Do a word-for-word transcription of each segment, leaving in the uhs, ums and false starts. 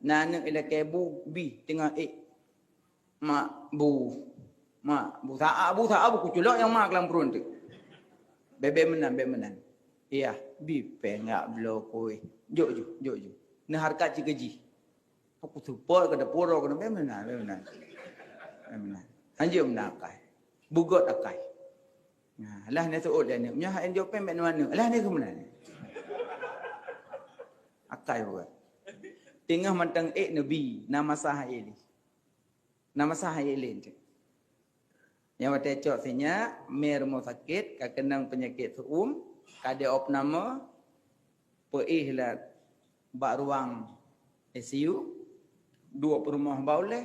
Na aneuk ilakée bu, bi teungoh ék. Mak bu. Mak bu. Saát bu, saát bu kuculok nyang ma lam pruet teuk. Bèk, bèk meunan, bèk meunan. Iyah, bi péng jak bloe kueh. Jok ju, jok ju. Neuhareukat cit keu jih. Aku support keu dapur, keu bèk meunan, bèk meunan. Bèk meunan. Hanjeuet meunan akai. Beugot akai. Nah, lah ni seuôt lé aneuk. Nyoe han jok péng bèk neuaneuk. Lah ni keu meunan. Akai buet. Teungoh mantong ék neubi, na masa hai ék lé. Na masa hai ék lé. Nyang watèe cok sinyak, mé rumoh sakét, ka keunong peunyakét seuuem, ka di opname, peuéh lat bak ruang I C U, duek peurumoh bak ulèe.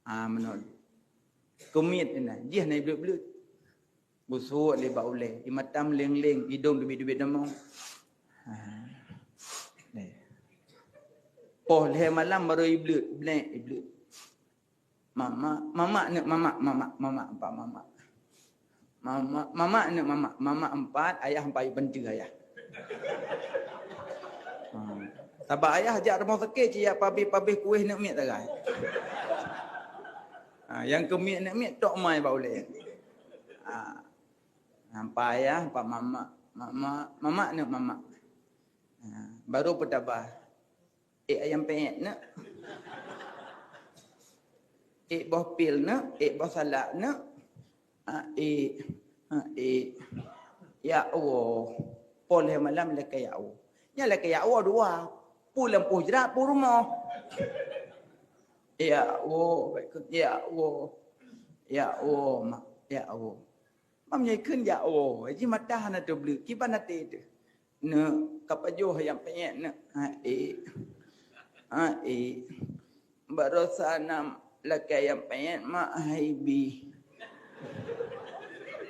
Ah, meunan. Keumiet inan, jih na ibleuet-bleuet. Geusuet lé bak ulèe, i mata meuleng-leng, idong dubiet-dubiet deungoe. Ha. Lé. Poh lhèe malam baru ibleuet, blek ibleuet. Mamak, mamak neuk mamak, mamak, mamak empat mamak. Mamak, mamak neuk mamak, mamak empat, ayah empat yue bantu ayah. Ha. Sabab ayah jak rumoh sakét, cit jak pabéh-pabéh kueh neuk miet sagai. Ha, nyang keumiet neuk miet tok mai bak ulèe. Ha. Nampak ayah, nampak mamak. Mamak, mamak neuk mamak. Ha, baru peutabah. Ék ayam penyet neuk. Ék boh pil neuk, ék boh salak neuk. Ha, ék. Ha, ék. Ya Allah. Poh lhèe malam lakèe ya Allah. Nyan lakèe ya Allah dua. Peue lam poh jrat, peue rumoh. Ya Allah, ya Allah. Ya Allah, mak. Ya Allah. Mam nyoe kheun ya Allah, jih mata hana teubleuet, kiban até teuh. Neuk, ka pajoh ayam penyet neuk. Ha, ék. Ha, ék. Barosa na lakèe ayam penyet mak hai bi.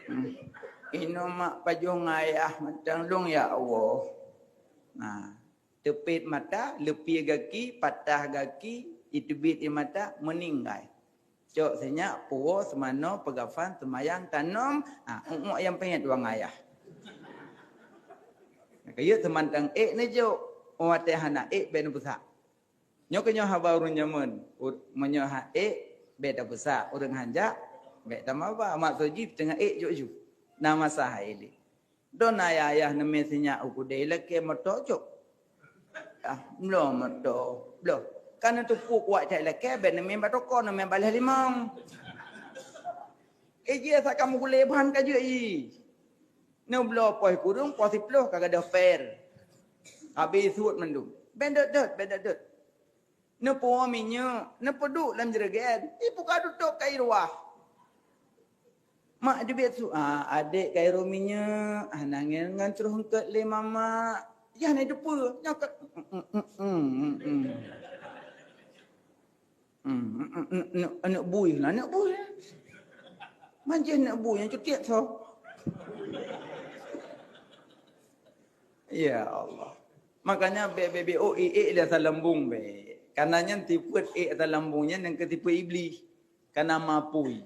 Hmm. Inoe mak pajoh ngon ayah mantong lôn ya Allah. Nah, teupet mata, leupie gaki, patah gaki, iteubiet ie mata, meuninggai. Cok sinyak, puwoe, seumanoe, peugafan, seumayang, tanom, ha, uek-uek ayam penyet dua ngon ayah. Keu yue seumantong ék neujok, watèe hana ék bèk neupeusak. Nyoe keuh nyoe haba ureueng jameun, ut-, meunyoe han ék bèk tapeusak, ureueng han jak bèk tamaba, maksud jih teungoh ék jok ju. Na masa hai lé. Droeneuh ayah-ayah neumè sinyak u keudè lakèe moto cok. Ah, bloe moto, bloe. Ka neuteupeue kuat that lakèe, bèk neumè bak toko, neumè bak lhèe limong. Eh, jih asa ka meugulèe ban ka jeuet jih. Neubloe poh kureueng, poh siplôh ka gadôh per. Habéh suet mandum. Bèk dot-dot, bèk dot-dot. Neupuwoe minyeuk, neupeuduek lam jreugèn, ibuka tutôp ka iruwah. Mak teubiet su, ah, adék ka iruwah minyeuk, hana ngieng ngon troh eungkôt lé mamak. Yah na teupeue, nyoe ka, mm, mm, mm, mm, mm. Hmm, mm, mm, mm, aneuk, aneuk bui lah, aneuk bui. Manjih aneuk bui nyang cutiek soe. Ya Allah. Makanya bèk, bèk, bèk, oh, ék, ék lam saleumbong bèk. Karena nyan sifeuet ék saleumbong nyan nyang keu sifeuet Iblih. Karena mapui.